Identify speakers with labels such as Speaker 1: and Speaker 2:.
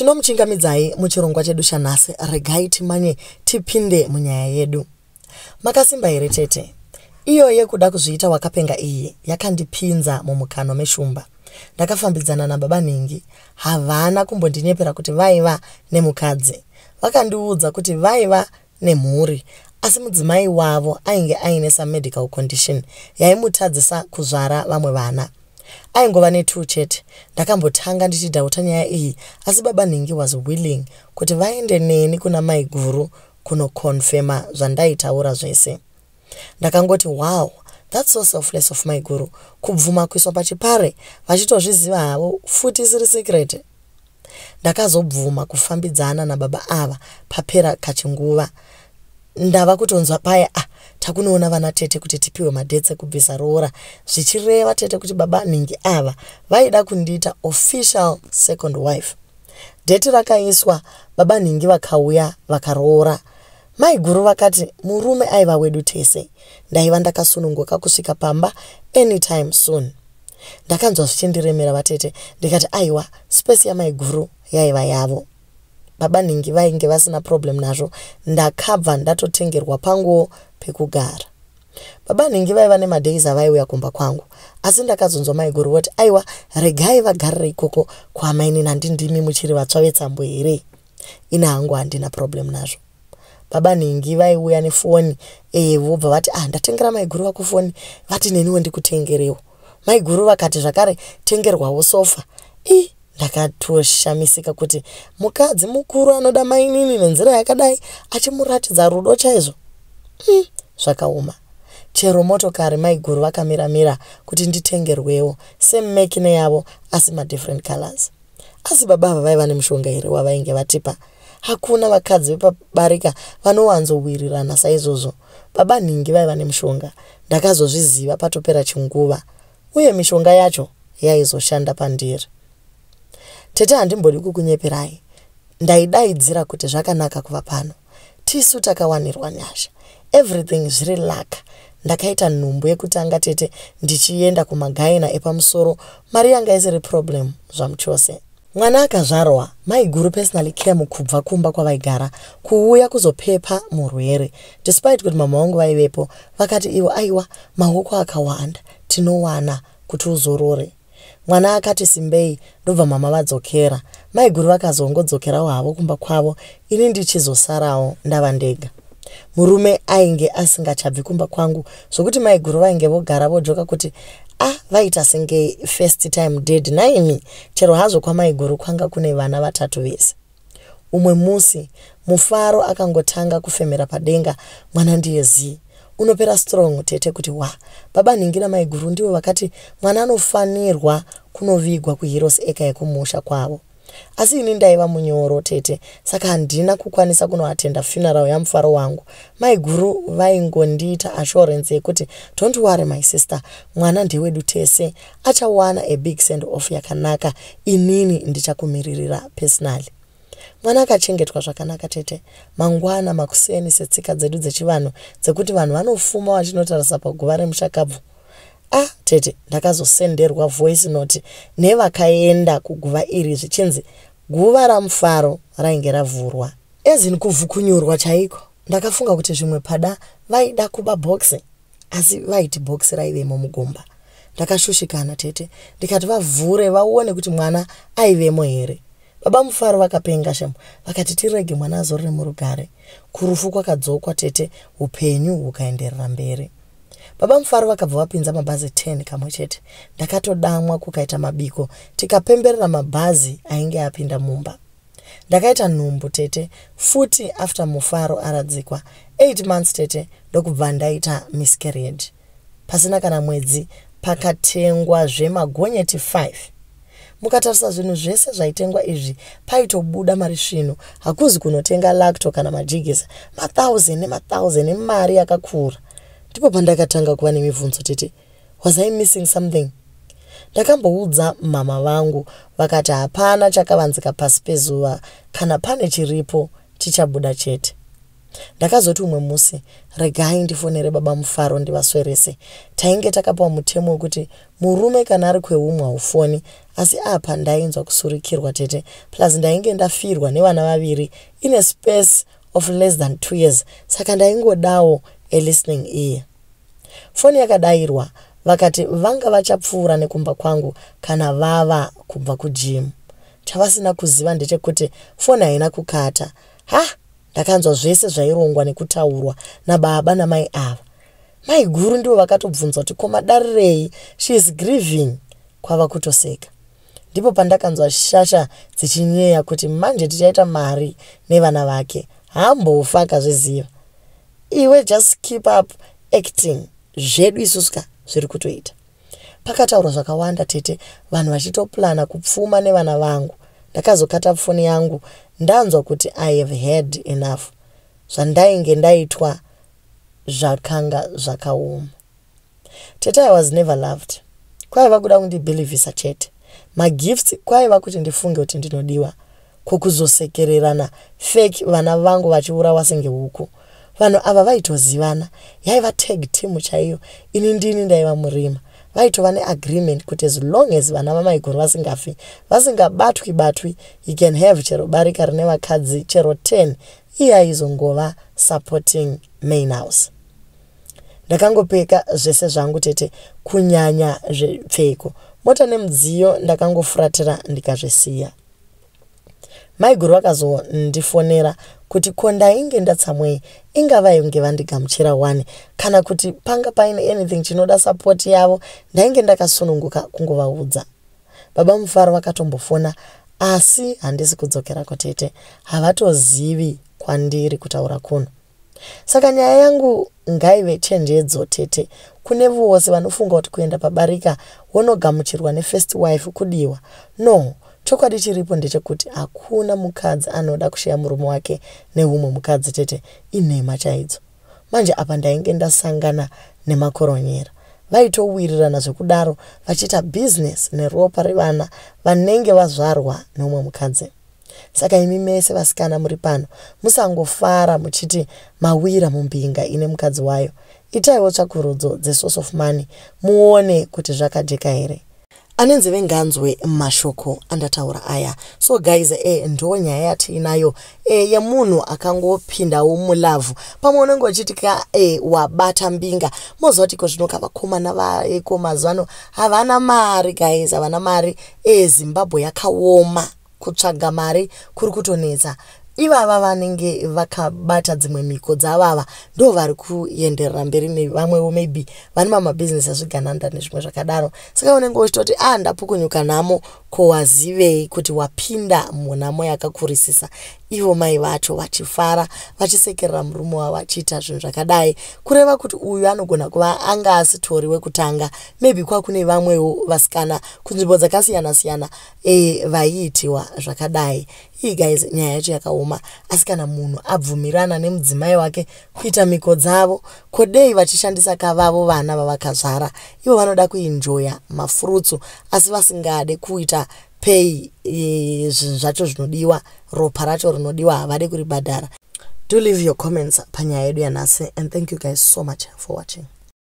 Speaker 1: Tinomuchingamidzai muchirongwa chedu chanhasi, regai timanye tipinde munyaya yedu. Makasimba here tete? Iyo yekuda kuzviita wakapenga iyi yakandipinza mumukanwa meshumba. Ndakafambidzana nababa nhingi, havana kumbondinyepera kuti vaiva nemukadzi. Vakandiudza kuti vaiva nemhuri asi mudzimai wavo ainge aine some medical condition yaimutadzisa kuzvara vamwe vana. Aingova netwo chete. Ndakambotanga ndichidhauta nyaya iyi asi baba nhingi was willing kuti vaende neni kuna maiguru kunokonfema zvandaitaura zvese. Ndakangoti wow, that's so selfless of maiguru kubvuma kuiswa pachipare vachitozviziva havo futi isiri secret. Ndakazobvuma kufambidzana nababa ava papera kachinguva. Ndava kutonzwa paya ah takunoona vana tete kuti tipiwe madates ekubvisa roora zvichireva tete kuti baba nhingi ava vaida kundiita official second wife. Date rakaiswa baba nhingi vakauya vakaroora. Maiguru vakati murume aiva wedu tese. Ndaiva ndakasununguka kusvika pamba anytime soon. Ndakanzwa zvichindiremera vatete ndikati aiwa space yamaiguru yaiva yavo. Baba nhingi vainge vasina problem nazvo ndakabva ndatotengerwa panguo pekugara. Baba nhingi vaiva nemadays avaiuya kumba kwangu asi ndakazonzwa maiguru voti aiwa regai vagarire ikoko kwamainini handindimi muchiri vatsva vetsambo here. Ini hangu handina problem nazvo. Baba nhingi vaiuya nefoni vobva vati ah ndatengera maiguru vako foni vati neniwo ndikutengerewo. Maiguru vakati zvakare tengerwawo sofa. I ndakatoshamisika kuti mukadzi mukuru anoda mainini nenzira yakadai achimuratidza rudo chaizvo. Zvakaoma. Chero motokari maiguru vakamira-mira kuti nditengerwewo same make neyavo asi madifferent colors. Asi baba ava vaiva nemushonga here wavainge vatipa? Hakuna vakadzi vepabarika vanowanzowirirana saizvozvo. Baba nhingi vaiva nemushonga. Ndakazozviziva patopera chinguva. Uye mishonga yacho yaizoshanda pandiri. Tete handimbodi kukunyeperai. Ndaidaidzira kuti zvakanaka kuva pano. Tisu takawanirwa nyasha. Everything zviri luck. Ndakaita nhumbu yekutanga tete ndichienda kumagaina epamusoro mari yanga isiri problem zvamuchose. Mwana akazvarwa, maiguru personally came kubva kumba kwavaigara kuuya kuzopepa murwere. Despite kuti mama vangu vaivepo, vakati ivo aiwa maoko akawanda tinowana kuti uzorore. Mwana akati simbei ndobva mama vadzokera. Maiguru vakazongodzokerawo havo kumba kwavo ini ndichizosarawo ndava ndega. Murume ainge asingachabvi kumba kwangu zvokuti maiguru vainge vogara vojoka kuti ah vaita senge first time dad naimi chero hazvo kwamaiguru kwanga kune vana vatatu vese. Umwe musi mufaro akangotanga kufemera padenga mwana ndiye zii. Unopera strong tete kuti wa baba nhingi namaiguru ndivo vakati mwana anofanirwa kunovigwa kuHeroes Acre yekumusha kwavo. Asi ini ndaiva munyoro tete saka handina kukwanisa kunoatenda funeral yamufaro wangu. Maiguru vaingondiita assurance yekuti don't worry my sister mwana ndewedu tese achawana a big send off yakanaka inini ndichakumiririra personally. Mwana akachengetwa zvakanaka tete. Mangwana makuseni setsika dzedu dzechivanhu dzekuti vanhu vanofuma vachinotarisa paguva remushakabvu. Ah tete ndakazosenderwa voice note nevakaenda kuguva iri zvichinzi guva ramufaro rainge ravhurwa. Ezini kuvhukunyurwa chaiko. Ndakafunga kuti zvimwe pada vaida kuba bhokisi asi vaiti bhokisi raivemo mugomba. Ndakashushikana tete ndikati vavhure vaone kuti mwana aivemo here. Baba Mufaro vakapenga shemu vakati tirege mwana azorore murugare. Kurufu kwakadzokwa tete upenyu hukaenderera mberi. Baba Mufaro vakabva vapinza mabhazi 10 kamwe chete. Ndakatodamwa kukaita mabiko tikapemberera mabhazi ainge apinda mumba. Ndakaita nhumbu tete futi after Mufaro aradzikwa 8 months tete ndokubva ndaita miscarriage. Pasina kana mwedzi pakatengwazve magonyeti 5. Mukatarisa zvinhu zvese zvaitengwa izvi paitobuda mari svinu hakuzi kunotenga lacto kana majigisa ma1000 nema1000 emari yakakura. Ndipo pandakatanga kuva nemibvunzo tete. Was I missing something? Ndakamboudza mama vangu vakati hapana chakavanzika pasi pezuva kana pane chiripo chichabuda chete. Ndakazoti umwe musi regai ndifonere baba Mufaro ndivaswerese. Tainge takapiwa mutemo wekuti murume kana ari kweumwe haufoni asi apa ndainzwa kusurikirwa tete plus ndainge ndafirwa nevana vaviri in a space of less than 2 years saka ndaingodawo a listening ear. Foni yakadairwa vakati vanga vachapfuura nekumba kwangu kana vava kubva kugym. Chavasina kuziva ndechekuti foni haina kukata. Ha! Ndakanzwa zvese zvairongwa nekutaurwa nababa namai ava. Maiguru ndivo vakatobvunza kuti ko madarirei, she is grieving kwava kutoseka. Ndipo pandakanzwa shasha dzichinyeya kuti manje tichaita mari nevana vake. Haambofa akazviziva. Iwe just keep up acting zvedu isusu ka zviri kutoita. Pakataurwa zvakawanda tete vanhu vachitoplana kupfuma nevana vangu. Ndakazokata foni yangu ndanzwa kuti I have had enough. Zvandainge ndaitwa zvakanga zvakaoma. Tete I was never loved. Kwaiva kuda kundibhilivhisa chete. Magifts kwaiva kuti ndifunge kuti ndinodiwa. Ko kuzosekererana fake vana vangu vachiurawa senge huku. Vanhu ava vaitozivana. Yaiva tag team chaiyo. Ini ndini ndaiva murima. Vaitova neagreement kuti as long as vana vamaiguru vasingafi, vasingabatwi batwi, he can have chero barika rine vakadzi chero 10. Iye aizongova supporting main house. Ndakangopeka zvese zvangu tete kunyanya zvepfeko. Mota nemudziyo ndakangofuratira ndikazvisiya. Maiguru vakazondifonera kuti ko ndainge ndatsamwei inga vainge vandigamuchira wani kana kuti panga paine anything chinoda support yavo ndainge ndakasununguka kungovaudza. Baba Mufaro vakatombofona asi handisi kudzokerako tete havatozivi kwandiri kutaura kuno. Saka nyaya yangu ngaive chenjedzo tete kune vose vanofunga kuti kuenda pabarika wonogamuchirwa nefirst wife kudiwa. No, chokwadi chiripo ndechekuti hakuna mukadzi anoda kushiya murume wake neumwe mukadzi tete inhema chaidzo. Manje apa ndainge ndasangana nemakoronyera. Vaitowirirana zvekudaro vachiita business neropa revana vanenge vazvarwa neumwe mukadzi. Saka imi mese vasikana muri pano musangofara muchiti mawira mumbinga ine mukadzi wayo. Itaiwo tsvakurudzo dzesource of money muone kuti zvakajeka here. Ane nzeve nganzwe mashoko andataura aya. So guys, ndo nyaya yatiinayo yemunhu akangopindawo mulove. Pamwe unenge uchiti ka wabata mbinga. Moziva kuti iko zvino kavakomana vaeko mazuva ano havana mari guys, havana mari. Zimbabwe yakaoma. Kutsvaga mari kuri kutonetsa. Ivava vanenge vakabata dzimwe mhiko dzavava ndo vari kuenderera mberi nevamwewo maybe vane mamabhizinesi azvigananda nezvimwe zvakadaro. Saka unenge uchitoti a ndapukunyuka nhamo ko wazivei kuti wapinda munhamo yakakurisisa. Ivo mai vacho vachifara vachisekerera murume wavo achiita zvinhu zvakadai. Kureva kuti uyu anogona kuva anga asitori wekutanga maybe kwakune vamwewo vasikana kunzvimbo dzakasiyana siyana vaiitiwa zvakadai. Iyi guys nyaya yacho yakaoma asi kana munhu abvumirana nemudzimai wake kuita mhiko dzavo kodei vachishandisa kavavo vana vavakazvara. Ivo vanoda kuenjoya mafurutsu asi vasingade kuita pay zvinhu zvacho zvinodiwa ropa racho rinodiwa havade kuribhadhara. Do leave your comments panyaya yedu yanhasi and thank you guys so much for watching.